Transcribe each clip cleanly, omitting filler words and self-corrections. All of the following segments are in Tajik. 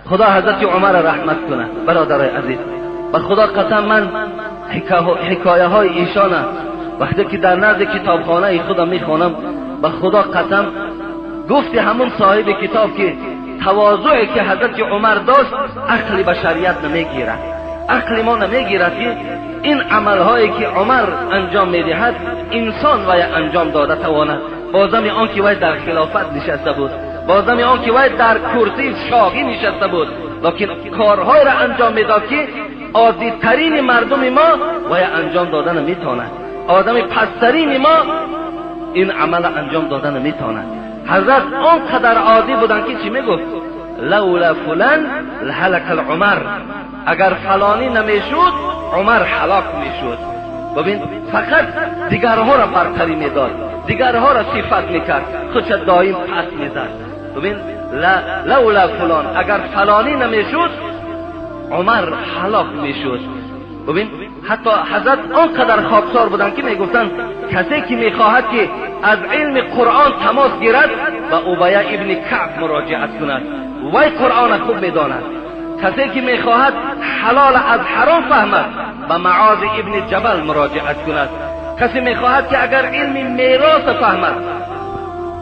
Худо ҳазрати Умарро раҳмат кунад. Бародарои азиз, ба Худо қасам, ман ҳикояҳои эшона вақте ки дар назди китобхонаи худам мехонам, ба Худо қасам, гуфти ҳамун соҳиби китоб ки тавозӯе ки ҳазрати Умар дошт, ақли башарият намегирад, ақли мо намегирад ки ин амалҳое ки Умар анҷом медиҳад, инсон вай анҷом дода тавонад. Бозами он ки вай дар хилофат нишаста буд, бозами он ки вай дар курсии шоҳӣ нишаста буд, лекин корҳоеро анҷом медод ки оддитарини мардуми мо вай анҷом дода наметавонад, одами пасттарини мо ин амалро анҷом дода наметавонад. Ҳазрат он қадар оддӣ буданд ки чӣ мегуфт? Лаула фулан лаҳалака Умар, агар фалонӣ намешуд, Умар ҳалок мешуд. Бибин, фақат дигарҳоро бартарӣ медод, дигарҳоро сифат мекард, худша доим пас мезад. Бибин, лаула фулон, агар фалонӣ намешуд, Умар ҳалок мешуд. Бибин, ҳатто ҳазрат он қадар хоксор буданд ки мегуфтанд, касе ки мехоҳад ки аз илми Қуръон тамос гирад, ба Убая ибни Каъб муроҷиат кунад, вай Қуръона хуб медонад. Касе ки мехоҳад ҳалол аз ҳаром фаҳмад, ба Маоз ибни Ҷабал муроҷиат кунад. Касе мехоҳад ки агар илми мерос фаҳмад,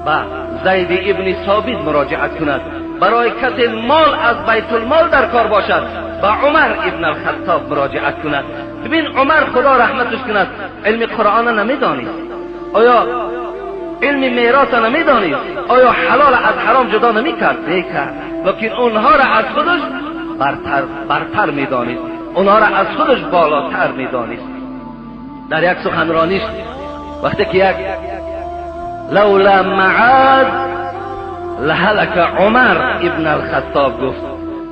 ба Зайд ибни Собит муроҷиат кунад. Барои касе мол аз байтулмол дар кор бошад, ба Умар ибн алхаттоб муроҷиат кунад. Бибин, Умар, Худо раҳматаш кунад, илми Қуръона намедонист, оё илми мероса намедонист, оё ҳалол аз ҳаром ҷудо намекард? Мекард, лекин онҳоро аз худаш бартар медонист, онҳоро аз худаш болотар медонист. Дар як суханрониш вақте ки як лаула Мааз лаҳалака Умар ибн алхаттоб гуфт,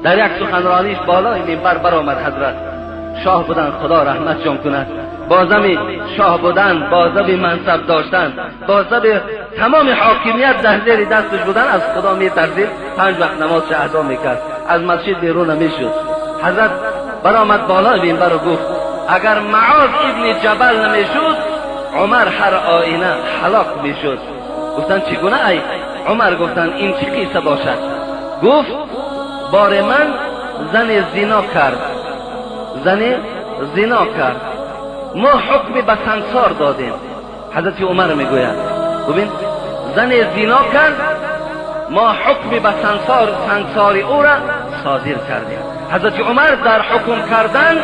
дар як суханрониш болои минбар баромад. Ҳазрат шоҳ буданд, Худо раҳматшон кунад. Бозами шоҳ будан, бозами мансаб доштан, бозами тамоми ҳокимият дар зери дасташ будан, аз Худо метарсид, 5 вақт намозша адо мекард, аз масҷид берун намешуд. Ҳазрат баромад болои минбару гуфт, агар Маоз ибни Ҷабал намешуд, Умар ҳар оина ҳалок мешуд. Гуфтанд, чӣ гуна ай Умар? Гуфтанд, ин чӣ қисса бошад? Гуфт, бори ман зане зино кард, зане зино кард, мо ҳукми ба сангсор додем. Ҳазрати Умар мегӯяд, бибин, зане зино кард, мо ҳукми ба сангсори ӯра содир кардем. Ҳазрати Умар дар ҳукм кардан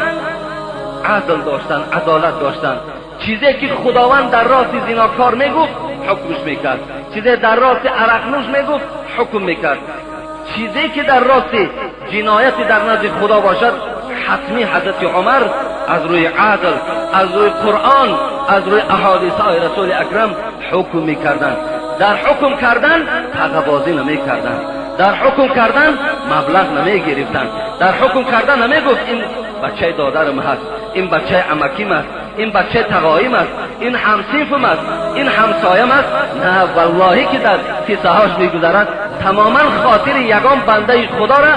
адл доштанд, адолат доштанд. Чизе ки Худованд дар рости зинокор мегуфт, ҳукмш мекард, чизе дар рости арақнӯш мегуфт, ҳукм мекард, чизе ки дар рости ҷинояти дар назди Худо бошад, ҳатмӣ ҳазрати Умар аз рӯи адл, аз рӯи Қуръон, аз рӯи аҳодисҳои Расули Акрам ҳукм мекарданд. Дар ҳукм кардан тағабозӣ намекарданд, дар ҳукм кардан маблағ намегирифтанд, дар ҳукм кардан намегуфт ин бачаи додарам ҳаст, ин бачаи амаким аст, ин бачаи тағоим аст, ин ҳамсинфам аст, ин ҳамсоям аст. На, валлоҳӣ ки дар қиссаҳош мегузарад, тамоман хотири ягон бандаи Худоро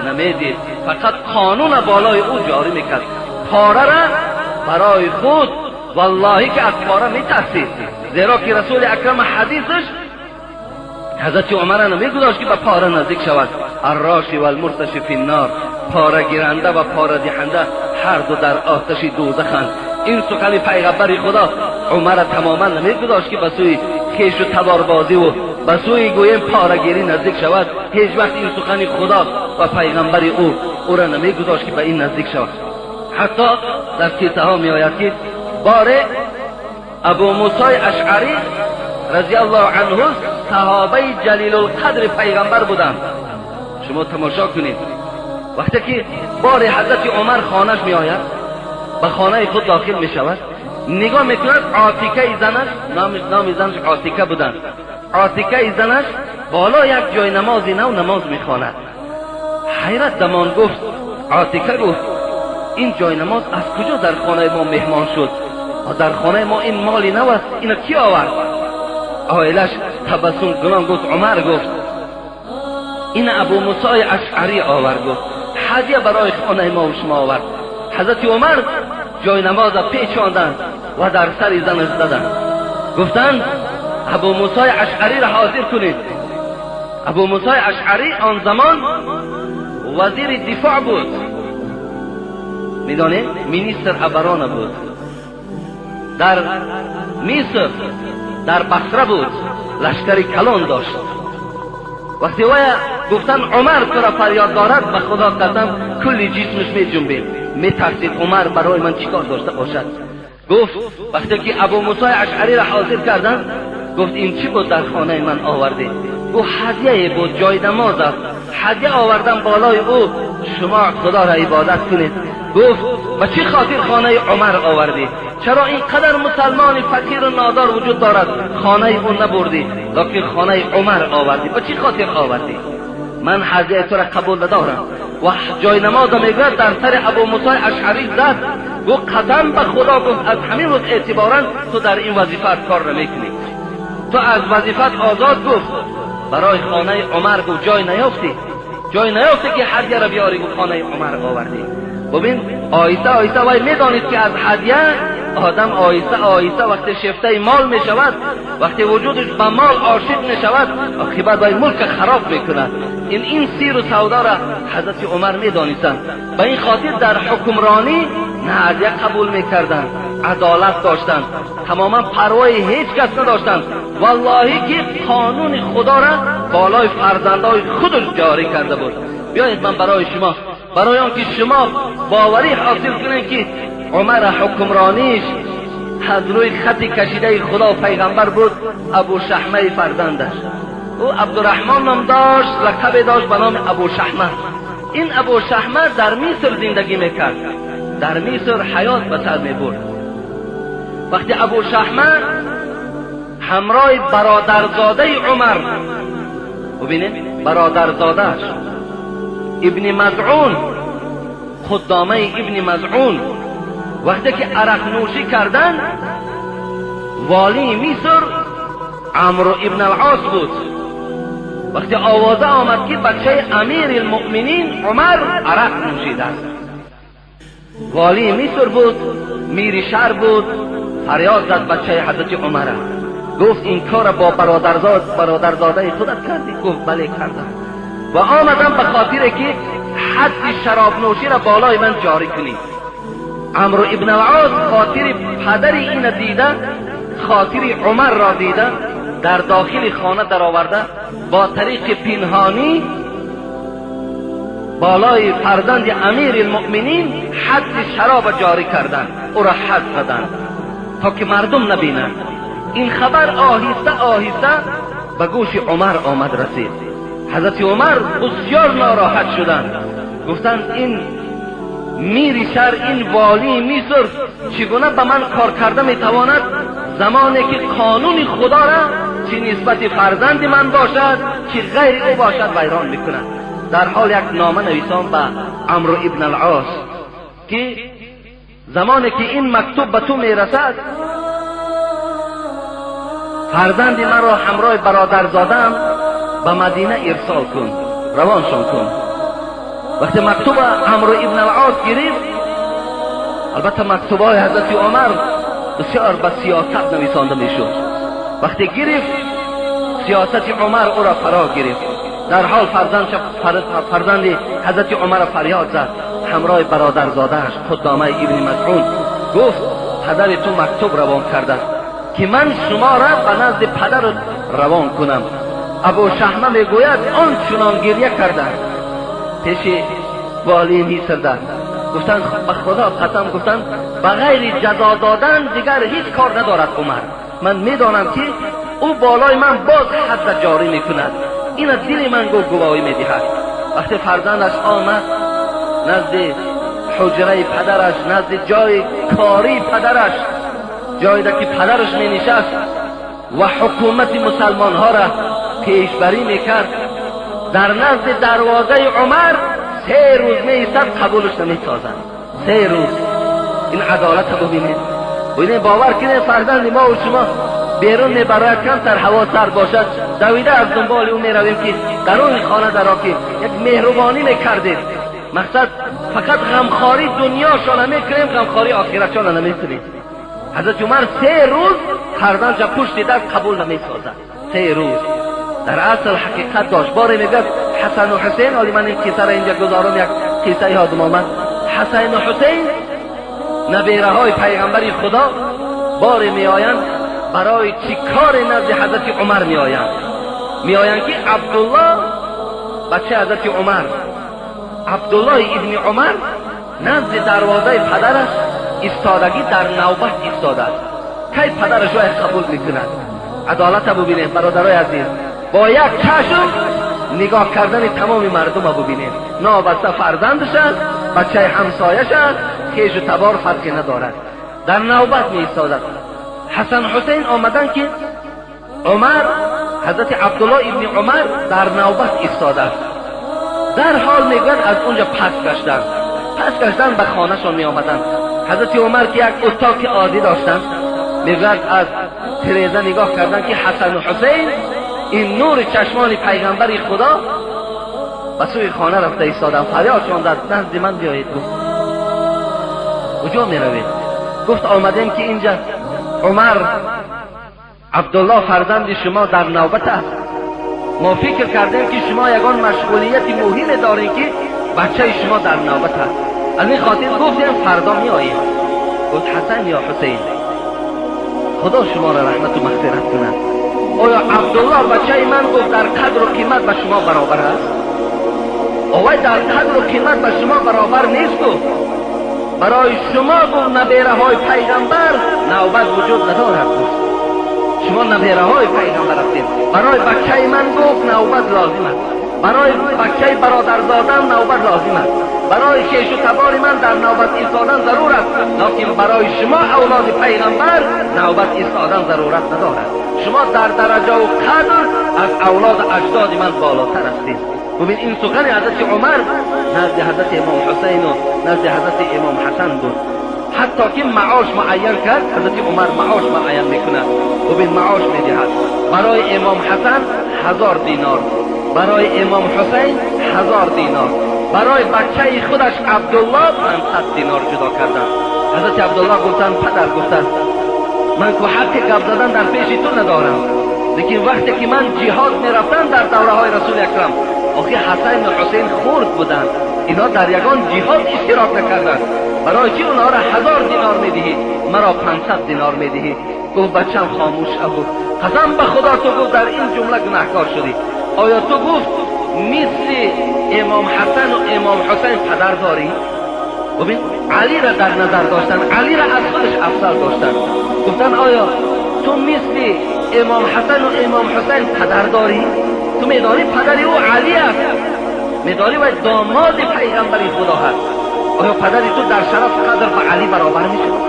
намедид, фақат қонуна болои ӯ ҷорӣ мекард. Порара барои худ, валлоҳӣ ки аз пора метарсид, зеро ки Расули Акрам ҳадисаш ҳазрати Умара намегузошт ки ба пора наздик шавад. Арроши валмурташи фи ннор, порагиранда ва порадиҳанда ҳар ду дар оташи дӯзаханд. Ин сухани пайғамбари Худо Умара тамоман намегузошт ки ба сӯи хешу таборбозиву ба сӯи гӯем порагирӣ наздик шавад. Ҳеҷ вақт ин сухани Худо ва пайғамбари ӯ ӯра намегузошт ки ба ин наздик шавад. Ҳатто дар қиссаҳо меояд ки боре Абу Мусои Ашъарӣ разиаллоҳу анҳу саҳобаи ҷалилулқадри пайғамбар буданд. Шумо тамошо кунед, вақте ки бори ҳазрати Умар хонаш меояд, ба хонаи худ дохил мешавад, нигоҳ мекунад, Отикаи занаш, номи занаш Отика буданд, Отикаи занаш боло як ҷои намози нав намоз мехонад. Ҳайрат дамон гуфт, Отика гуфт, ин ҷои намоз аз куҷо дар хонаи мо меҳмон шуд? Дар хонаи мо ин моли нав аст, ина кӣ овард? Оилаш табассум кунон гуфт, Умар гуфт, ин Абу Мусои Ашъарӣ овард, гуфт, ҳадя барои хонаи мо шумо овард. Ҳазрати Умар ҷои намоза печонданд ва дар сари занаш заданд, гуфтанд, Абу Мусои Ашъариро ҳозир кунед. Абу Мусои Ашъарӣ он замон وزیر دفاع بود، میدانید minister обороны بود در مصر، در بصره بود، لشکر کلان داشت. وقتی وی گفتن عمر تو را فریاد دارد، به خدا قسم کلی جسمش می جنبید، می ترسید عمر برای من چیکار داشته باشد. گفت وقتی که ابو موسی اشعری را حاضر کردن، گفت این چی بود در خانه من آوردی؟ گفت هدیه بود، جای نماز است، هدیه آوردم بالای او، شما خدا را عبادت کنید. گفت به چی خاطر خانه عمر آوردی؟ چرا اینقدر مسلمان فقیر و نادار وجود دارد خانه او نبردی، لکن خانه عمر آوردی؟ به چی خاطر آوردی؟ من هدیه تو را قبول ندارم. و جای نماز میگوید در سر ابو موسی اشعری زد. گفت قسم به خدا، گفت از همین روز اعتبارا تو در این وظیفه کار نمیکنی، تو از وظیفت آزاد. گفت برای خانه عمر، گفت جای نیافتی، جای نیافتی که هدیه را بیاری، گفت خانه عمر آوردی. ببین آیسته آیسته وای میدانید که از هدیه آدم آیسته آیسته وقتی شفته مال می شود، وقتی وجودش به مال عاشق می شود، عاقبت وای ملک خراب میکند. این سیر و سودا را حضرت عمر می دانستند. به این خاطر در حکمرانی نه هدیه قبول میکردند، عدالت داشتند، تماما پروای هیچ کس نداشتند. والله که قانون خدا را بالای فرزندای خودش جاری کرده بود. بیایید من برای شما، برای آنکه شما باوری حاصل کنید که عمر حکمرانیش از روی خط کشیده خدا و پیغمبر بود، ابو شحمه فرزندش، او عبدالرحمن نام داشت، لقب داشت به نام ابو شحمه. این ابو شحمه در مصر زندگی میکرد، در مصر حیات به سر میبرد. وقتی ابو شحمه همراه برادرزاده عمر، ببینید برادرزادهش ابن مزعون، خدامه ابن مزعون، وقتی که عرق نوشی کردن، والی مصر عمرو ابن العاص بود. وقتی آوازه آمد که بچه امیر المؤمنین عمر عرق نوشیده است، والی مصر بود، میر شهر بود، فریاد زد بچه حضرت عمر، گفت این کار با برادرزاده خودت کردی؟ گفت بله کردم و آمدم به خاطر که حد شراب نوشی را بالای من جاری کنی. عمرو ابن العاص خاطر پدر این دیده، خاطر عمر را دیده، در داخل خانه در آورده، با طریق پنهانی بالای فرزند امیر المؤمنین حد شراب جاری کردند، او را حد زدند تا که مردم نبینند. این خبر آهسته آهسته به گوش عمر آمد رسید. حضرت عمر بسیار ناراحت شدند، گفتند این میر شهر، این والی مصر چگونه به من کار کرده میتواند، زمانی که قانون خدا را چه نسبت فرزند من باشد چه غیر او باشد ویران میکند. در حال یک نامه نویسان به عمرو ابن العاص که زمانی که این مکتوب به تو میرسد، فرزند من را همراه برادرزادم به مدینه ارسال کن، روانشان کن. وقتی مکتوب عمرو ابن العاص گرفت، البته مکتوبهای حضرت عمر بسیار به سیاست نویسانده میشد، وقتی گرفت سیاست عمر او را فرا گرفت. در حال فرزند حضرت عمر فریاد زد همراه برادرزادهش قدامه ابن مزعون، گفت پدر تو مکتوب روان کرده که من شما را به نزد پدر روان کنم. ابو شحمه میگوید آن چنان گریه کرده پیش والی مصر، گفتن به خدا قسم، گفتن به غیر جزا دادن دیگر هیچ کار ندارد عمر، من میدانم که او بالای من باز حد جاری میکند، این دل من گفت گواهی میدهد. وقتی فرزندش آمد نزد حجره پدرش، نزد جای کاری پدرش، جایی که پدرش می نشست و حکومت مسلمان ها را پیشبری میکرد، در نزد دروازه عمر 3 روز می ایستد، قبولش نمیسازند. 3 روز. این عدالت رو ببینید، ببینید، باور کنید فرزند ما و شما بیرون میبرد، کمتر هوا سرد باشد دویده از دنبال او میرویم که درون خانه درا که یک مهربانی میکردید. مقصد فقط غمخواری دنیاشان نمیکنیم، غمخواری آخرتشان نمیکنیم. حضرت عمر 3 روز فرزندش پشت در قبول نمیسازد. 3 روز. در اصل حقیقت داشت. باری میگه ҳасан ва ҳусейн, ҳоли ман ин қиссаро инҷа гузорам, як қисса ёдам омад. Ҳасан ва ҳусейн набераҳои пайғамбари худо боре меоянд, барои чӣ коре назди ҳазрати Умар меоянд? Меоянд ки Абдулло бачаи ҳазрати Умар, Абдуллои ибни Умар назди дарвозаи падараш истодагӣ, дар навбат истодааст, кай падараш вай қабул мекунад. Адолата бубинем, бародарои азиз, бо як чашм нигоҳ кардани тамоми мардума бубинем. Новобаста фарзандаш аст, бачаи ҳамсояш аст, хешу табор, фарқе надорад, дар навбат меистодад. Ҳасан Ҳусейн омаданд ки Умар, ҳазрати Абдулло ибни Умар дар навбат истодааст. Дарҳол мегӯянд аз унҷа пас гаштанд, пас гаштанд, ба хонашон меомаданд. Ҳазрати Умар ки як утоқи оддӣ доштанд, мегӯяд аз тиреза нигоҳ карданд ки Ҳасану Ҳусейн, ин нури чашмони пайғамбари худо, ба сӯи хона рафта истоданд. Фарёдшон зад: назди ман биёед. Гуфт: куҷо меравед? Гуфт: омадем ки инҷа Умар, Абдулло фарзанди шумо дар навбат аст. Мо фикр кардем ки шумо ягон машғулияти муҳиме дорем, ки бачаи шумо дар навбат аст, аз ин хотир гуфтем фардо меоем. Гуфт: Ҳасан ё Ҳусейн, худо шуморо раҳмату мағфират кунад, оё Абдулло бачаи ман, гуфт, дар қадру қимат ба шумо баробар аст? Овай дар қадру қимат ба шумо баробар нест. Гуфт: барои шумо, гуфт, набераҳои пайғамбар навбат вуҷуд надорад. Гуфт: шумо набераҳои пайғамбар ҳастед. Барои бачаи ман, гуфт, навбат лозим аст, барои бачаи бародарзодам навбат лозим аст, барои хешу табори ман дар навбат истодан зарур аст, лекин барои шумо авлоди пайғамбар навбат истодан зарурат надорад. Шумо дар дараҷаву қадр аз авлоду аҷдоди ман болотар ҳастед. Бубин, ин сухани ҳазрати Умар назди ҳазрати имом Ҳусайну назди ҳазрати имом Ҳасан буд. Ҳатто ки маош муайян кард ҳазрати Умар, маош муайян мекунад. Бубин, маош медиҳад барои имом Ҳасан 1000 динор, барои имом Ҳусайн 1000 динор, барои бачаи худаш Абдулло 500 динор ҷудо карданд. Ҳазрати Абдулло гуфтанд: падар, гуфтанд, ман ку ҳаққи гап задан дар пеши ту надорам, лекин вақте ки ман ҷиҳод мерафтам дар давраҳои расули акрам, охи Ҳасайну Ҳусейн хурд буданд, инҳо дар ягон ҷиҳод иштирок накарданд, барои чӣ онҳоро 1000 динор медиҳӣ, маро 500 динор медиҳӣ? Гуфт: бачам, хомӯш шав. Гуфт: қасам ба худо, ту, гуфт, дар ин ҷумла гунаҳкор шудӣ. Оё ту, гуфт, мисли имом Ҳасану имом Ҳусайн падар дорӣ? Бубин, Алиро дар назар доштанд, Алиро аз худаш афзал доштанд. Гуфтанд: оё ту мисли имом Ҳасану имом Ҳусайн падар дорӣ? Ту медонӣ падари ӯ Али аст, медонӣ вай домоди пайғамбари худо ҳаст. Оё падари ту дар шараф қадр ба Али баробар мешавад?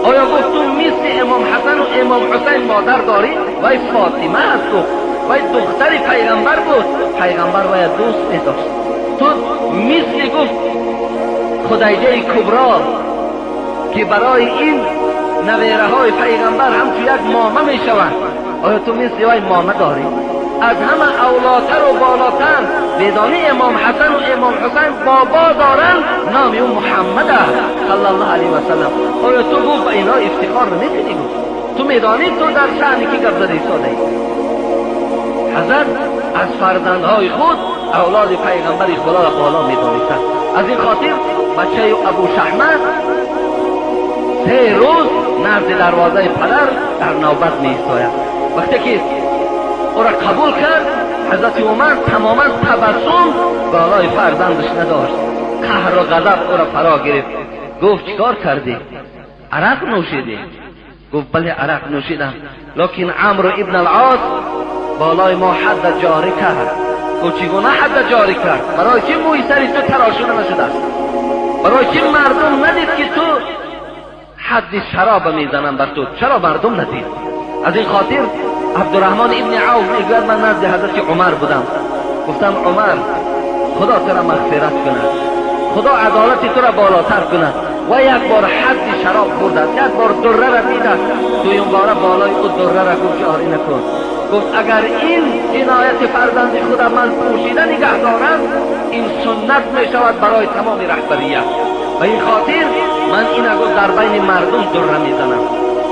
Оё, гуфт, ту мисли имом Ҳасану имом Ҳусайн модар дорӣ? Вай Фотима аст, гуфт, вай духтари пайғамбар буд, пайғамбар вая дӯст медошт. Ту мисли, гуфт, Худайҷаи Кубро, ки барои ин набераҳои пайғамбар ҳамчун як мома мешаванд, оё ту мисли вай мома дорӣ? Аз ҳама авлотару болотар, медонӣ имом Ҳасану имом Ҳусайн бобо доранд, номи ӯ Муҳаммад аст, саллаллоҳу алайҳи васалам. Оё ту, гуфт, ба инҳо ифтихор намекунӣ? Гуфт: ту медонӣ ту дар шаъни ки гап зада истодаӣ? Ҳазрат аз фарзандҳои худ авлоди пайғамбари худоро боло медонистанд. Аз ин хотир бачаи Абу Шаҳма 3 рӯз назди дарвозаи падар дар навбат меистояд. Вақте ки ӯро қабул кард ҳазрати Умар, тамоман табассум болои фарзандаш надошт, қаҳру ғазаб ӯро фаро гирифт. Гуфт: чӣ кор кардӣ? Арақ нӯшидӣ? Гуфт: бале, арақ нӯшидам, лекин Амру ибн ал-Ос болои мо ҳадда ҷорӣ кард. Гуфт: чӣ гуна ҳадда ҷорӣ кард? Барои чӣ мӯи сари ту тарошуда нашудааст? Барои чӣ мардум надид ки ту ҳадди шароба мезанам бар ту? Чаро мардум надид? Аз ин хотир Абдураҳмон ибни Авф мегӯяд: ман назди ҳазрати Умар будам. Гуфтам: Умар, худо тура мағфират кунад, худо адолати тура болотар кунад, ва як бор ҳадди шароб хӯрдааст, як бор дуррара дидааст, дуюм бора болои ӯ дуррара, гуфт, ҷорӣ накун. Гуфт: агар ин ҷинояти фарзанди худа ман пӯшида нигаҳ дорам, ин суннат мешавад барои тамоми раҳбарият. Ба ин хотир ман ина, гуфт, дар байни мардум дурра мезанам.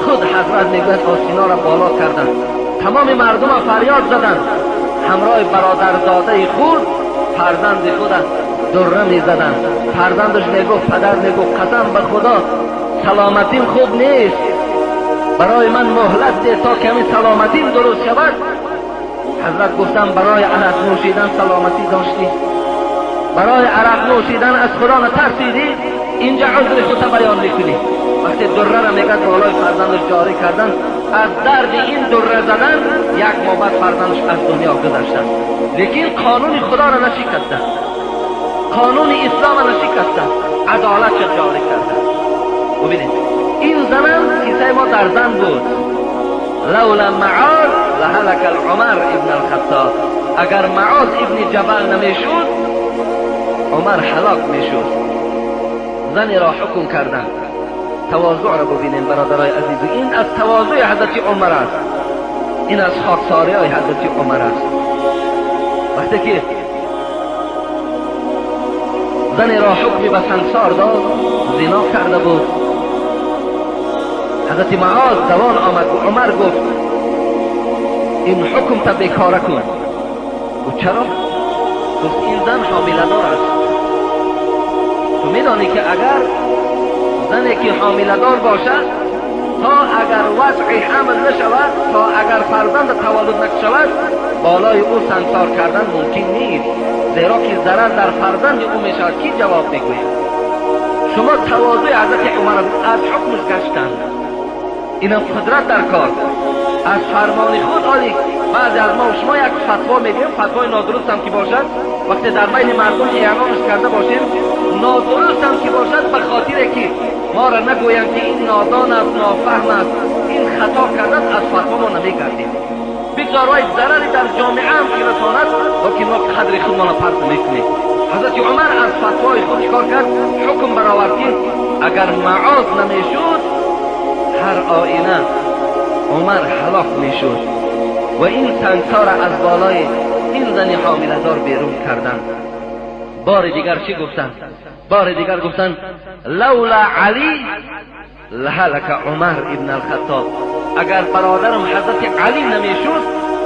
Худ ҳазрат мегӯяд, осиноро боло карданд, тамоми мардума фарёд заданд, ҳамроҳи бародарзодаи худ. فرزند خود دره میزدند. فرزندش میگفت، پدر میگفت قسم به خدا سلامتیم خوب نیست، برای من مهلت ده تا کمی سلامتیم درست شود. حضرت گفتم برای عرق نوشیدن سلامتی داشتی؟ برای عرق نوشیدن از خدا نترسیدی؟ اینجا عذر خود بیان میکنی. وقتی دره را میگد بالای فرزندش جاری کردن، از درد این دره زدن یک ماه بعد فرزندش از دنیا گذشته. لیکن قانون خدا را نشکسته، قانون اسلام را نشکسته، عدالت را جاری کرده. ببینید این زنم کیسه ما در زن بود. لولا معاذ لهلك العمر ابن الخطاب. اگر معاذ ابن جبل نمیشد عمر هلاک میشد. زنی را حکم کردن. تواضع را ببینیم برادرای عزیز، این از تواضع حضرت عمر است، این از خاکساری های حضرت عمر است. وقتی که زنی را حکمی به سنگسار داد، زنا کرده بود، حضرت معاذ دوان آمد و عمر گفت این حکم تا بیکاره کن. و چرا؟ گفت این زن حامله دار است. تو میدانی که اگر زنی که حامله دار باشد، تا اگر وضع حمل نشود، تا اگر فرزند تولد نشود، بالای او سنگسار کردن ممکن نیست، زیرا که ضرر در فرزند او میشود. کی جواب میگوید؟ شما تواضع حضرت عمر از حکمش گشتند. اینم قدرت در کار از فرمان خود. آلی بعضی از ما و شما یک فتوا میدیم، فتوای نادرست هم که باشد، وقتی در بین مردم اعلانش کرده باشیم، نادرست هم که باشد، به خاطر که ما را نگویند که این نادان است، نافهم است، این خطا کرده است، از فتوا ما نمیگردیم. بگذار وای ضرری در جامعه هم که رساند، لیکن ما قدر خودمان را پرت نمیکنیم. حضرت عمر از فتوای خود چکار کرد؟ حکم برآورد که اگر معاذ نمیشد هر آینه عمر هلاک میشد. و این سنگسار از بالای این زن حامله دار بیرون کردند. بار دیگر چی گفتند؟ بار دیگر گفتند لولا علی لهلک عمر ابن الخطاب. اگر برادرم حضرت علی نمیشد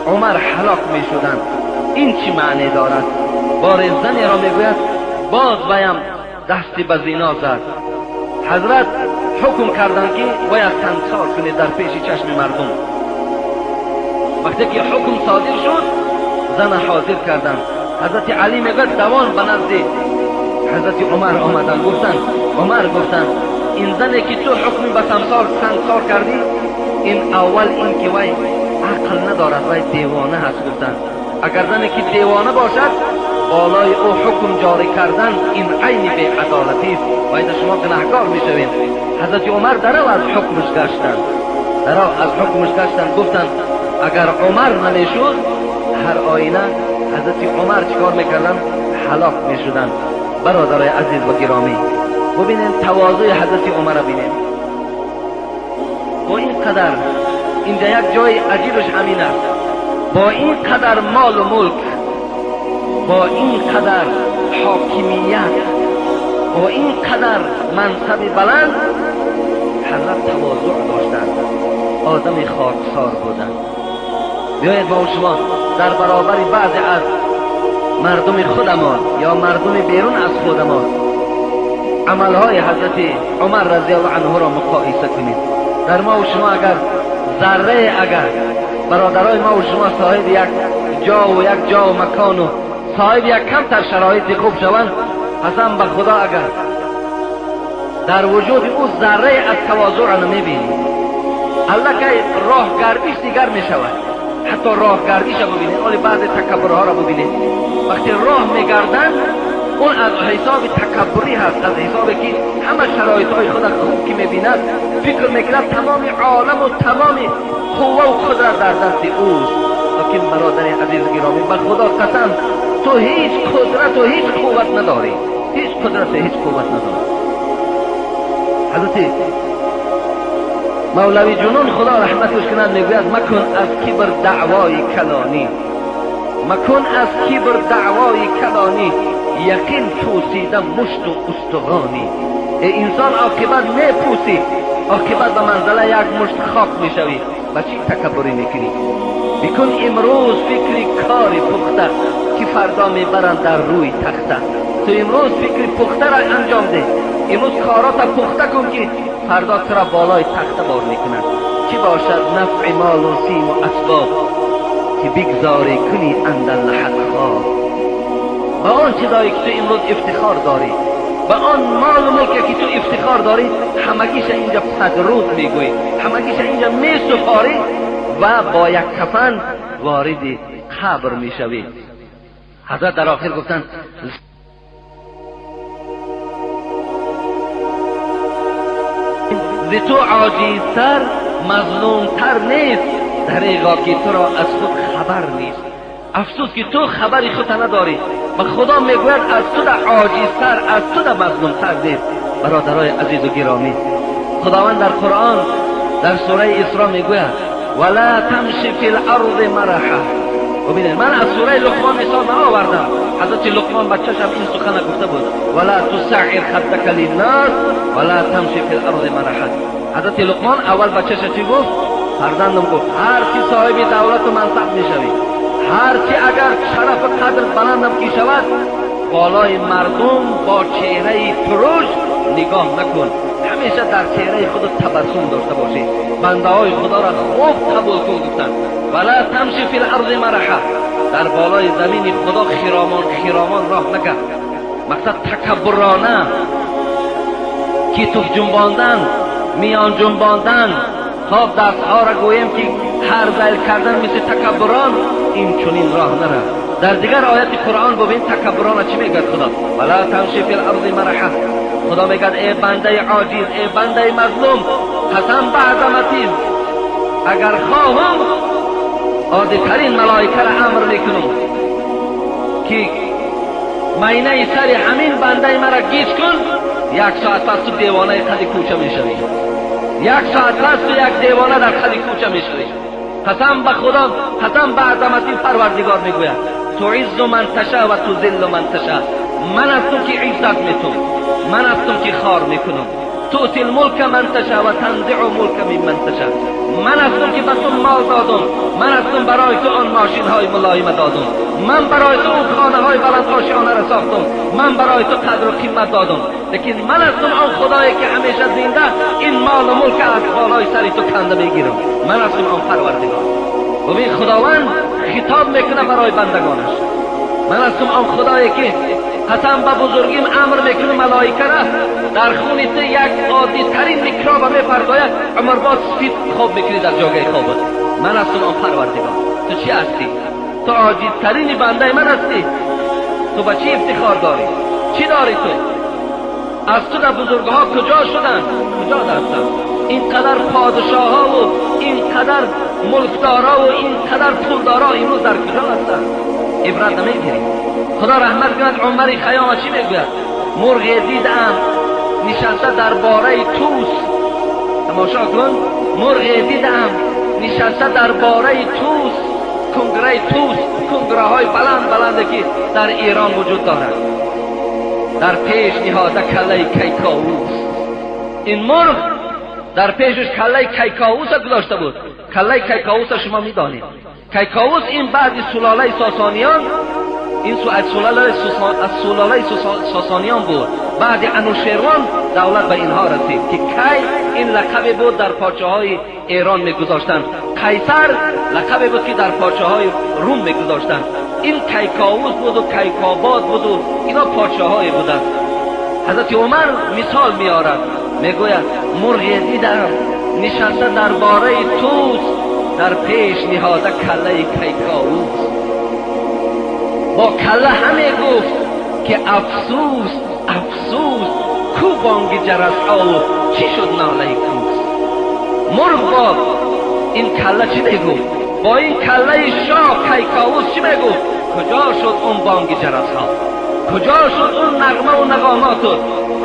عمر هلاک میشدند. این چی معنی دارد؟ بار زنی را میگوید باز بایم دستی به زنا زد. حضرت حکم کردند که باید سنگسار کنید در پیش چشم مردم. وقتی که حکم صادر شد زن حاضر کردند. حضرت علی میگوید دوان به نزد حضرت عمر آمدند، گفتند عمر، گفتند این زنی که تو حکم به سنگسار کردی، این اول این که وی عقل ندارد، وی دیوانه هست. گفتند اگر زنی که دیوانه باشد بالای او حکم جاری کردن این عین بی‌عدالتی است و این شما گناهکار میشوید. حضرت عمر درو از حکمش گشتند، درو از حکمش گشتند. گفتند اگر عمر نمیشد هر آینه حضرت عمر چیکار میکردند؟ هلاک میشدند. برادرای عزیز و گرامی، ببینید تواضع حضرت عمر را ببینید. با این قدر اینجا یک جای عجیبش همین است، با این قدر مال و ملک، با این قدر حاکمیت، با این قدر منصب بلند، حضرت تواضع داشتند، آدم خاکسار بودند. بیایید با شما در برابر بعضی از مردم خودمان یا مردم بیرون از خودمان عملهای حضرت عمر رضی الله عنه را مقایسه کنیم. در ما و شما اگر ذره، اگر برادرای ما و شما صاحب یک جا و یک جا و مکان و صاحب یک کمتر شرایط خوب شوند، قسم به خدا اگر در وجود او ذره از تواضع را نمیبینی، الله که راه گردیش دیگر میشود. حتی راه گردیش را ببینید، ولی بعض تکبرها را ببینید، وقتی راه میگردند اون از حساب تکبری هست، از حساب که همه شرایط های خود خوب که میبیند فکر میکند تمام عالم و تمام قوه و قدرت در دست اوست. لیکن برادر عزیز گرامی، به خدا قسم تو هیچ قدرت و هیچ قوت نداری، هیچ قدرت و هیچ قوت نداری. حضرت مولوی جنون خدا رحمتش کند میگوید مکن از کبر دعوای کلانی، مکن از کبر دعوای کلانی، یقین پوسیده مشت و استخوانی. ای انسان عاقبت میپوسی، عاقبت به منزله یک مشت خاک میشوی. با چی تکبری میکنی؟ بکن امروز فکری کاری پخته، که فردا میبرند در روی تخته. تو امروز فکر پخته را انجام ده، امروز کارات پخته کن که فردا تو را بالای تخته بار میکنند. چی باشد نفع مال و سیم و اسباب که بگذاری کنی اندر لحد خواب. به آن چیزایی که تو امروز افتخار داری، به آن مال و ملکی که تو افتخار داری، همگیش اینجا پدرود میگویی، همگیش اینجا میسپاری و با یک کفن وارد قبر میشوی. حضرت در آخر گفتند ز تو عاجزتر مظلومتر نیست، دریغا که تو را از خود خبر نیست. افسوس که تو خبری خود نداری و خدا میگوید از تو در عاجزتر، از تو در مظلومتر نیست. برادرای عزیز و گرامی، خداوند در قرآن در سوره اسراء میگوید ولا تمشی فی الارض مرحا. ببینید من از سوره لقمان مثال نآوردم، حضرت لقمان بچه‌ش هم این سخن گفته بود ولا تسعر خدک للناس ولا تمشی فی الارض مرحا. حضرت لقمان اول بچه‌ش چی گفت؟ فرزندم گفت هر کی صاحب دولت و منصب میشوی، هر چی اگر شرف و قدر بلندم کی شود، بالای مردم با چهره ترش نگاه نکن، همیشه در چهره خود تبسم داشته باشی، بنده های خدا را خوب قبول کن. گفتن ولا تمشی فی الارض مرحا، در بالای زمین خدا خرامان خرامان راه نکن. مقصد تکبرانه، کتف جنباندن، میان جنباندن، خواب دستها را گوییم که هر ذیل کردن مثل تکبران، این چنین راه نره. در دیگر آیت قرآن ببین تکبران چی میگه خدا؟ ولا تمشی فی الارض مرحا. خدا میگه ای بنده عاجز، ای بنده مظلوم، قسم به عظمتی اگر خواهم عادی ترین ملائکه را امر میکنم که مینه سر همین بنده مرا گیج کن، یک ساعت پس تو دیوانه قد کوچه میشوی، یک ساعت پس تو یک دیوانه در قد کوچه میشوی. قسم به خدا، قسم به عظمتی پروردگار میگوید تعز من تشاء و تذل من تشاء. من هستم که عزت میتم، من هستم که خار میکنم. تؤتی الملک من تشاء و تنزع الملک ممن تشاء. من هستم که به تو مال دادم، من هستم برای تو آن ماشین های ملایم دادم، من برای تو اون خانه های بلند آشیانه را ساختم، من برای تو قدر و قیمت دادم، لیکن من هستم آن خدایی که همیشه زنده این مال و ملک از بالای سر تو کنده میگیرم. من هستم آن پروردگار. ببین خداوند خطاب میکنه برای بندگانش. من هستم آن خدایی که قسم به بزرگیم امر میکنه ملائکه را در خون تو یک عادی ترین میکروب میپرداید، عمر باز سفید خواب میکنی در جاگه خوابت. من هستم آن پروردگار. تو چی هستی؟ تو عاجزترین بنده من هستی. تو به چی افتخار داری؟ چی داری تو؟ از تو در بزرگها کجا شدن؟ کجا هستن؟ اینقدر پادشاه ها و اینقدر ملکدارا و اینقدر پولدارا امروز در کجا هستن؟ عبرت نمیگیری. خدا رحمت کند عمر خیام چی میگوید؟ مرغ دیدم نشسته در باره توس. تماشا کن، مرغ دیدم نشسته در باره توس، کنگره توس، کنگره های بلند بلنده که در ایران وجود دارد، در پیش نهاده کله کیکاووس. این مرغ در پیشش کله کیکاووس گذاشته بود. کله کیکاووس شما میدانید. کیکاووس این بعد سلاله ساسانیان، این از سلاله ساسانیان بود. بعد انوشیروان دولت به اینها رسید که کی این لقب بود در پارچه های ایران میگذاشتند. قیصر لقب بود که در پارچه های روم میگذاشتند. این کیکاووس بود و کیکاباد بود و اینا پارچه های بودند. حضرت عمر مثال میارد، میگوید مرغ دیدم نشسته در باره توس، در پیش نهاده کله کیکاووس. با کله همه گفت که افسوس افسوس، کو بانگ جرس ها و چی شد ناله کوس. مرغ با این کله چی میگفت؟ با این کله شاه کیکاووس چی میگفت؟ کجا شد اون بانگ جرس ها؟ کجا شد اون نغمه و نغامات؟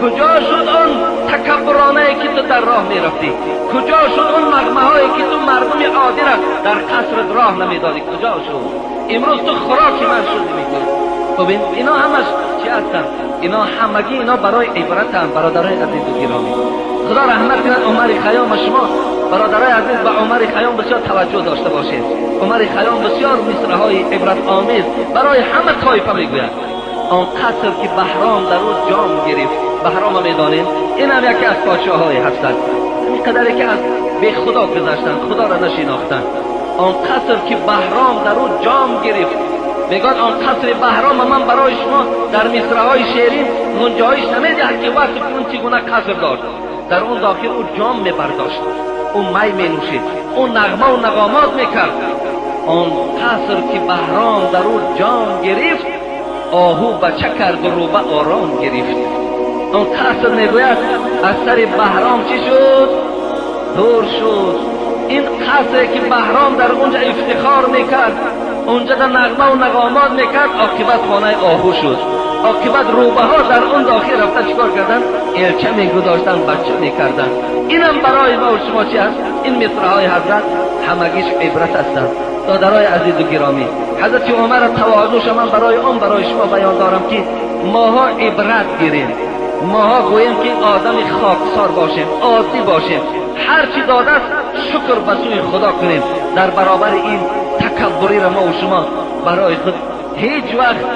کجا شد اون تکبرانه که تو در راه میرفتی؟ کجا شد اون نغمه هایی که تو مردم عادی را در قصر راه نمیدادی؟ کجا شد؟ امروز تو خوراک من شدی میکنی. ببین اینا همش چی هستن؟ اینا همگی اینا برای عبرت هم. برادرای عزیز و گرامی، Худо раҳмат кунад Умари Хайём. Шумо бародарои азиз ба Умари Хайём бисёр таваҷҷӯҳ дошта бошед. Умари Хайём бисёр мисраҳои ибратомез барои ҳама тоифа мегӯяд. Он қаср ки Баҳром дар ӯ ҷом гирифт, Баҳромро медонем, ин ҳам яке аз подшоҳое ҳастанд, ҳамин қадаре ки аз бехудо гузаштанд, худоро нашинохтанд. Он қаср ки Баҳром дар ӯ ҷом гирифт, мегӯяд он қасри Баҳром ман барои шумо дар мисраҳои шеърин гунҷоиш намедиҳад ки васф кунам чӣ гуна қаср дошт. Дар он дохил ӯ ҷом мебардошт, ӯ май менӯшид, ӯ нағмаву нағомот мекард. Он қаср ки Баҳром дар ӯ ҷом гирифт, оҳу бача карду рӯба ором гирифт. Он қаср мегӯяд аз сари Баҳром чӣ шуд? Дур шуд. Ин қасре ки Баҳром дар онҷа ифтихор мекард, онҷа дар нағмаву нағомот мекард, оқибат хонаи оҳу шуд. Оқибат рӯбаҳо дар он дохил рафта чӣ кор карданд? Элча мегузоштанд, бача мекарданд. Инам барои мо шумо чӣ аст? Ин мисраҳои ҳазрат ҳамагиш ибрат ҳастанд. Додарои азизу гиромӣ, ҳазрати Умар тавозуша ман барои он барои шумо баён дорам ки моҳо ибрат гирем, моҳо гӯем ки одами хоксор бошем, оддӣ бошем, ҳар чӣ додааст шукр ба сӯи Худо кунем. Дар баробари ин такаббуриро мо шумо барои худ ҳеҷ вақт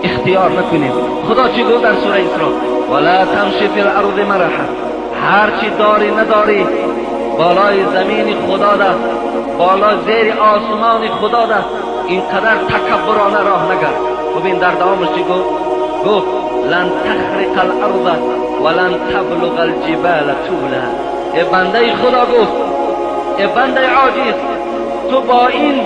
ихтиёр накунем. Худо чӣ гуфт дар сураи Исро? ولا تمش في الأرض مرحا. ҳар чӣ дорӣ надорӣ болои замини Худо да, боло зери осмони Худо да инқадар такаббурона роҳ нагард. ببین در دوامش چی گفت؟ گفت لن تخرق الارض ولن تبلغ الجبال طولا. ای بنده خدا، گفت ای بنده عاجز، تو با این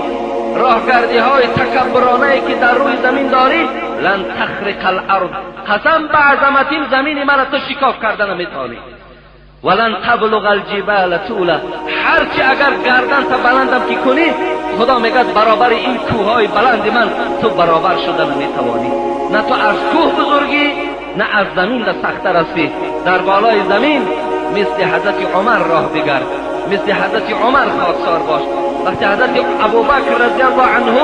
راهگردی های تکبرانه که در روی زمین داری، لن تخرق الارض، قسم به عظمتیم زمین مرا تو شکاف کرده نمیتوانی، ولن تبلغ الجبال طولا. هرچی اگر گردن تا بلندم که کنی، خدا میگه برابر این کوههای بلند من تو برابر شده نمیتوانی. نه تو از کوه بزرگی، نه از زمین ده سختتر هستی. در بالای زمین مثل حضرت عمر راه بگرد، مثل حضرت عمر خاکسار باش. وقتی حضرت ابوبکر رضی الله عنه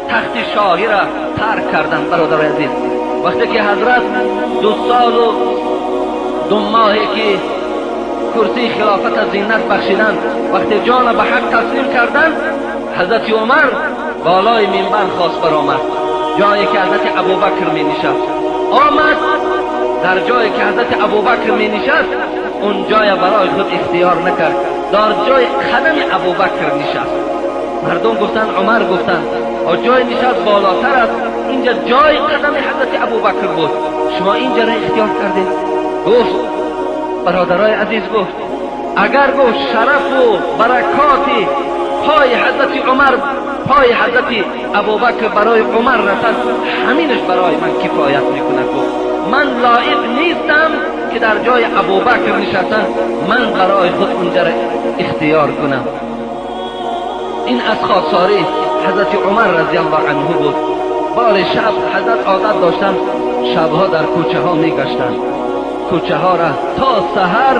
تخت شاهی را ترک کردند، برادر عزیز، وقتی که حضرت 2 سال و 2 ماهی که کرسی خلافت زینت بخشیدند، وقتی جان به حق تسلیم کردند، حضرت عمر بالای منبر خواست برآمد، جایی که حضرت ابوبکر می نشست. آمد در جایی که حضرت ابوبکر می نشست، اون جای برای خود اختیار نکرد، در جای قدم ابوبکر نشست. مردم گفتند، عمر گفتند جای نشست بالاتر است، اینجا جای قدم حضرت ابوبکر بود، شما اینجا را اختیار کردید. گفت برادرای عزیز، گفت اگر گفت شرف و برکات پای حضرت عمر، پای حضرت ابوبکر برای عمر رسد، همینش برای من کفایت میکند. گفت من لایق نیستم که در جای ابوبکر نشستن من برای خود اونجا را اختیار کنم. این از خاکساری حضرت عمر رضی الله عنه بود. بار شب حضرت عادت داشتن شبها در کوچه ها میگشتند، کوچه ها را تا سحر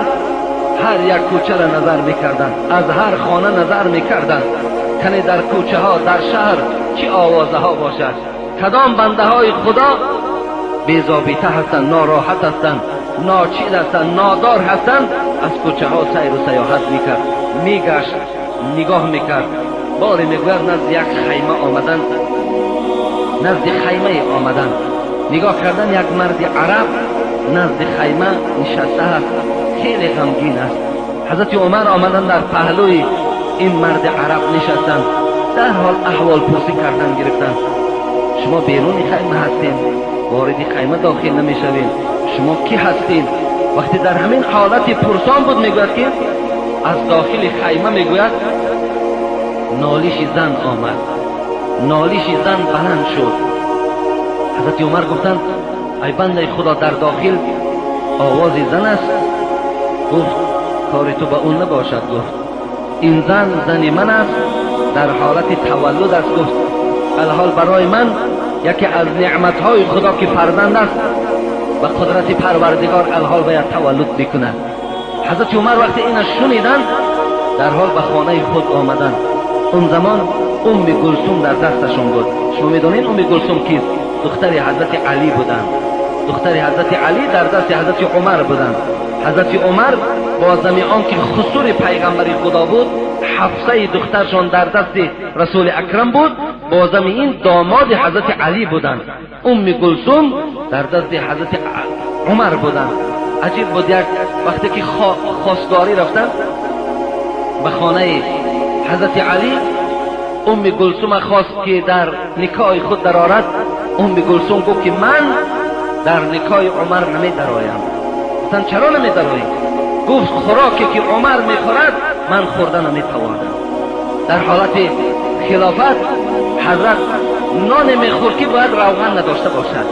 هر یک کوچه را نظر میکردند، از هر خانه نظر میکردند کنی در کوچه ها در شهر چی آوازه ها باشد، کدام بنده های خدا بی‌ضابطه هستند، ناراحت هستند، ناچیز هستند، نادار هستند. از کوچه ها سیر و سیاحت میکرد، میگشت، نگاه میکرد. باری میگوید نزد یک خیمه آمدند، نزد خیمه آمدند، نگاه کردن یک مرد عرب نزد خیمه نشسته است، خیلی غمگین است. حضرت عمر آمدن در پهلوی این مرد عرب نشستند، در حال احوال پرسی کردن گرفتند. شما بیرون خیمه هستین، وارد خیمه داخل نمیشوین، شما کی هستین؟ وقتی در همین حالت پرسان بود، میگوید که از داخل خیمه میگوید نالیش زن آمد، نالیش زن بلند شد. حضرت عمر گفتند ای بنده خدا، در داخل آواز زن است. گفت کار تو به اون نباشد. گفت این زن زن من است، در حالت تولد است. گفت الحال برای من یکی از نعمتهای خدا که فرزند است، به قدرت پروردگار الحال باید تولد بکند. حضرت عمر وقتی اینو شنیدند در حال به خانه خود آمدند. اون زمان ام کلثوم در دستشون بود. شما میدونین ام کلثوم کیست؟ دختر حضرت علی بودند. دختر حضرت علی در دست حضرت عمر بودند. حضرت عمر با زمی آن که خسور پیغمبر خدا بود، حفصه دخترشان در دست رسول اکرم بود، با زمی این داماد حضرت علی بودند. ام کلثوم در دست حضرت عمر بودند. عجیب بود، یک وقتی که خواستگاری رفتن به خانه حضرت علی، ام کلثوم خواست که در نکاح خود درآرد. ام کلثوم گفت که من در نکاح عمر نمی درآیم. گفتن چرا نمی درآیی؟ گفت خوراکی که عمر میخورد من خورده نمیتوانم. در حالت خلافت حضرت نان میخورد که باید روغن نداشته باشد.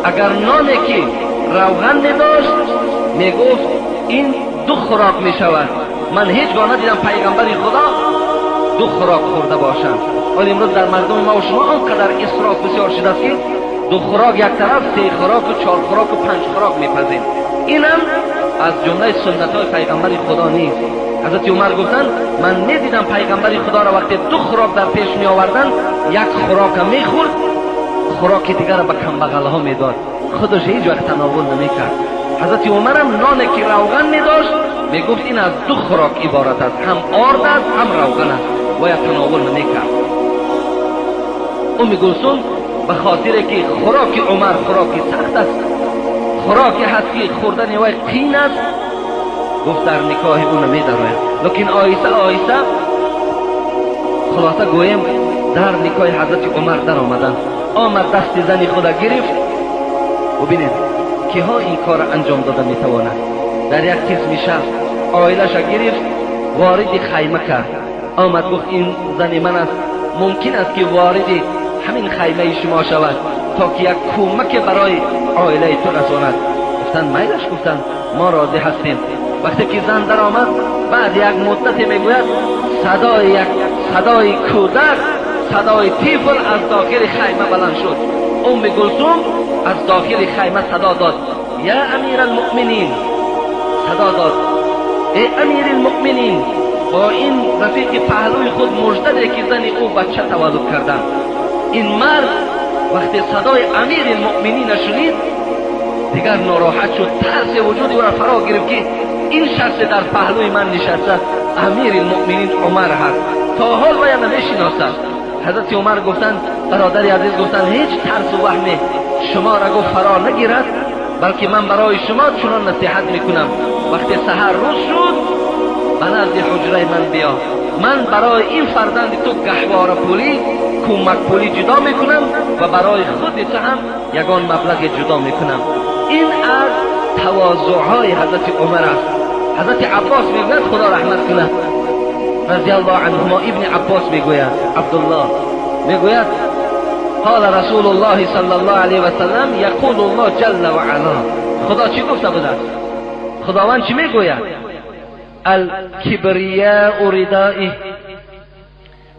اگر نانی که روغن نداشت میگفت این دو خوراک میشود. من هیچگاه ندیدم پیغمبر خدا دو خوراک خورده باشند. ولی امروز در مردم ما و شما آنقدر اسراف بسیار شده است که دو خوراک یک طرف، سه خوراک و چهار خوراک و پنج خوراک میپزیم. اینم از جمله سنت های پیغمبر خدا نیست. حضرت عمر گفتند من میدیدم پیغمبر خدا را وقتی دو خوراک در پیش می آوردن، یک خوراک میخورد، خوراک دیگر را به کمبغل ها میداد، خودش هیچ وقت تناول نمیکرد. حضرت عمر هم نان که روغن میداشت میگفت این از دو خوراک عبارت است، هم آرد است هم روغن است، باید تناول نمیکرد. ام کلثوم به خاطر که خوراک عمر خوراکی سخت است، خوراکی هست که خوردن وی قین است، گفت در نکاح او نمیدراید. لیکن آیسته آیسته خلاصه گویم در نکاح حضرت عمر در آمدن. آمد دست زن خود گرفت. ببینید که ها این کار انجام داده میتواند. در یک قسم شب عائلش گرفت، وارد خیمه کرد. آمد گفت این زن من است، ممکن است که وارد همین خیمه شما شود تا که یک کمک برای عائله تو رساند. گفتن میلش، گفتن ما راضی هستیم. وقتی که زن در آمد، بعد یک مدت میگوید صدای یک صدای کودک، صدای طفل از داخل خیمه بلند شد. ام کلثوم از داخل خیمه صدا داد یا امیر المؤمنین، صدا داد ای امیر المؤمنین. با این رفیق پهلوی خود مژده که زن او بچه تولد کردن. این مرد وقتی صدای امیر المؤمنین شنید دیگر ناراحت شد، ترس وجودی او را فرا گرفت که این شخص در پهلوی من نشسته امیر المؤمنین عمر هست، تا حال وی نمیشناسد. حضرت عمر گفتند برادر عزیز، گفتند هیچ ترس و وهم شما را گفت فرا نگیرد، بلکه من برای شما چنان نصیحت میکنم. وقتی سحر روز شد به نزد حجره من بیا، من برای این فرزند تو گهواره پولی، کمک پولی جدا میکنم و برای خود تو هم یگان مبلغ جدا میکنم. این از تواضعهای حضرت عمر است. حضرت عباس میگوید خدا رحمت کنه رضی الله عنهما، ابن عباس میگوید، عبدالله میگوید قال رسول الله صلی الله علیه و سلم یقول الله جل و علا. خدا چی گفته بوده است؟ خداوند چی میگوید؟ الکبریاء ردائه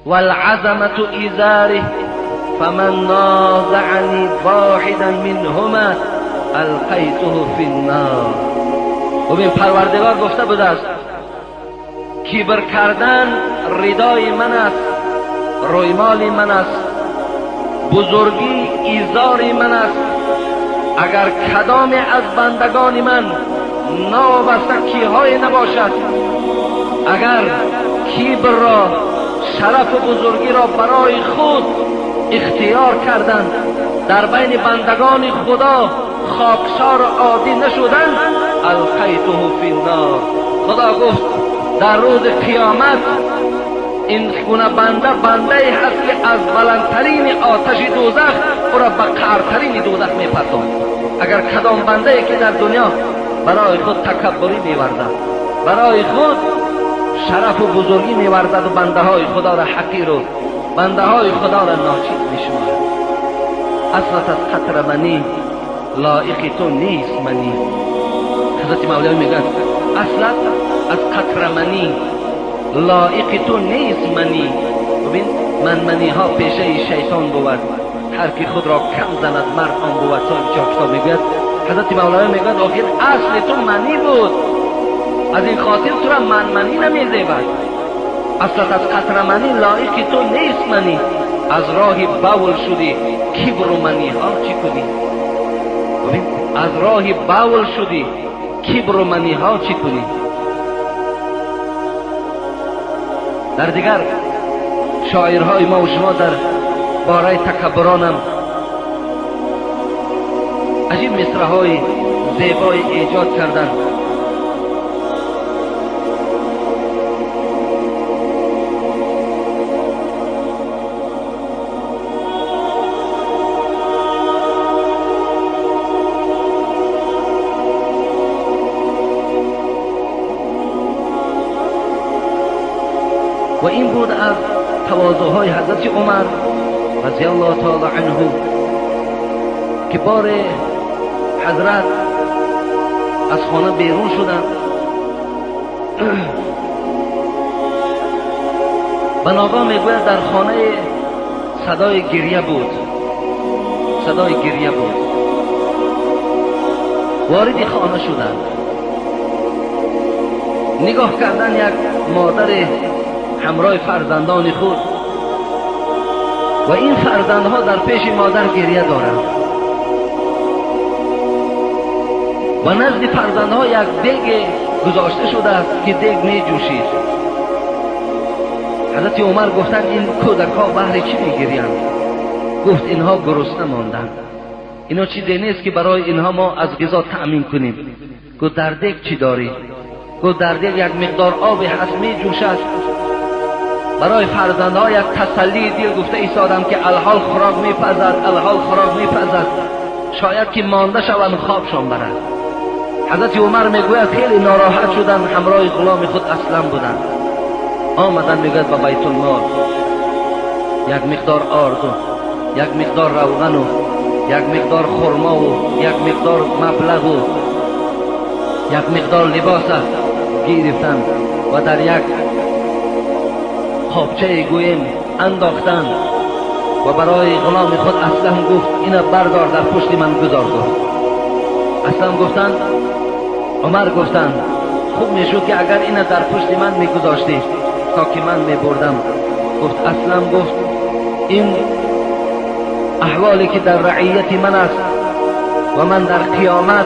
والعظمة ازاره فمن نازعنی واحدا منهما القیته فی النار. ببین پروردگار گفته بوده است کبر کردن ردای من است، رویمال من است، بزرگی ایزار من است. اگر کدام از بندگان من نابسته کیهای نباشد، اگر کبر را، شرف و بزرگی را برای خود اختیار کردند، در بین بندگان خدا خاکسار عادی نشدند، القیته فی النار. خدا گفت در روز قیامت این گونه بنده بنده ای هست که از بلندترین آتش دوزخ او را به قعرترین دوزخ میپرتاند. اگر کدام بنده ای که در دنیا برای خود تکبری میورزد، برای خود شرف و بزرگی میورزد و بنده های خدا را حقیر و بنده های خدا را ناچیز میشمارد، اصلت از قطر منی لایق تو نیست منی. حضرت مولوی میگه اصلت از قطر منی لایق تو نیست منی. ببین من منی ها پیشه شیطان بود، هر کی خود را کم زند مرد آن بود. صاحب چهار کتاب میگوید حضرت مولوی میگوید آخر اصل تو منی بود، از این خاطر تو را من منی نمیزیبد. اصلت از قطر منی لایق تو نیست منی، از راه بول شدی کبر و منی ها چی کنی؟ ببین از راه بول شدی کبر و منی ها چی کنی؟ дар дигар шоирҳои мо ва шумо дар бораи такаббуронам عجیب مصرع‌های زیبای ایجاد کردند. و این بود از تواضع‌های حضرت عمر رضی الله تعالی عنه که بار حضرت از خانه بیرون شدند. بناگاه میگوید در خانه صدای گریه بود، صدای گریه بود. وارد خانه شدند، نگاه کردن یک مادر همراه فرزندان خود و این فرزندها در پیش مادر گریه دارند و نزد فرزندها یک دیگ گذاشته شده است که دیگ می جوشید. حضرت عمر گفتند این کودک ها بهر چی می گریند؟ گفت اینها گرسنه ماندند، اینا چیزی نیست که برای اینها ما از غذا تأمین کنیم. گفت در دیگ چی داری؟ گفت در دیگ یک مقدار آب هست می جوشد. برای فرزندها یک تسلی دل گفته ایستادم که الحال خوراک میپزد، الحال خوراک میپزد، شاید که مانده شوند خوابشان برد. حضرت عمر میگوید خیلی ناراحت شدند، همراه غلام خود اسلم بودند. آمدن میگوید به بیت المال یک مقدار آرد و یک مقدار روغن و یک مقدار خرما و یک مقدار مبلغ و یک مقدار لباس گرفتند و در یک قابچه گویم انداختند و برای غلام خود اسلم گفت اینا بردار در پشت من گذار. گفت اسلم گفتند، عمر گفتند خوب میشد که اگر اینا در پشت من میگذاشتی تا که من میبردم. گفت اسلم گفت این احوالی که در رعیت من است و من در قیامت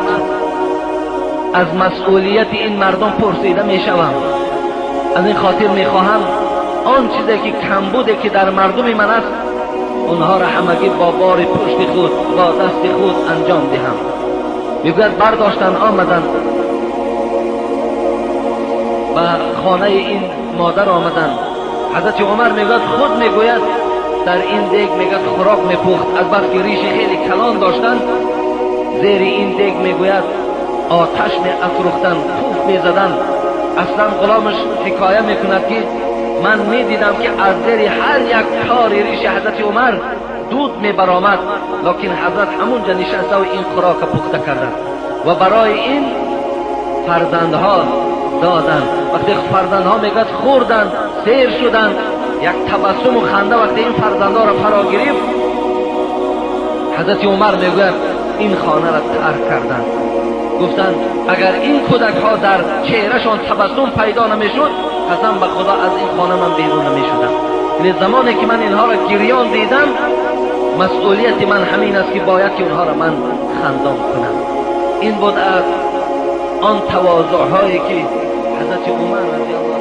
از مسئولیت این مردم پرسیده میشوم، از این خاطر میخواهم آن چیزی که کمبوده که در مردم من است اونها را همگی با بار پشت خود با دست خود انجام دهم. میگوید برداشتن آمدن به خانه این مادر آمدن. حضرت عمر میگوید خود میگوید در این دیگ میگوید خوراک میپخت، از بس که ریش خیلی کلان داشتن زیر این دیگ میگوید آتش می افروختن، پوف میزدن. اصلا غلامش حکایه میکند که من میدیدم که از زیر هر یک تار ریش حضرت عمر دود میبرآمد، لکن حضرت همونجا نشسته و این خوراک پخته کردند و برای این فرزندها دادند. وقتی فرزندها میگوید خوردند سیر شدند، یک تبسم و خنده وقتی این فرزندها را فرا گرفت، حضرت عمر میگوید این خانه را ترک کردند. گفتند اگر این کودک ها در چهرهشان تبسم پیدا نمیشد قسم به خدا از این خانه من بیرون نمیشدم. یعنی زمانی که من اینها را گریان دیدم مسئولیت من همین است که باید که اونها را من خندان کنم. این بود از آن تواضع هایی که حضرت عمر رضی الله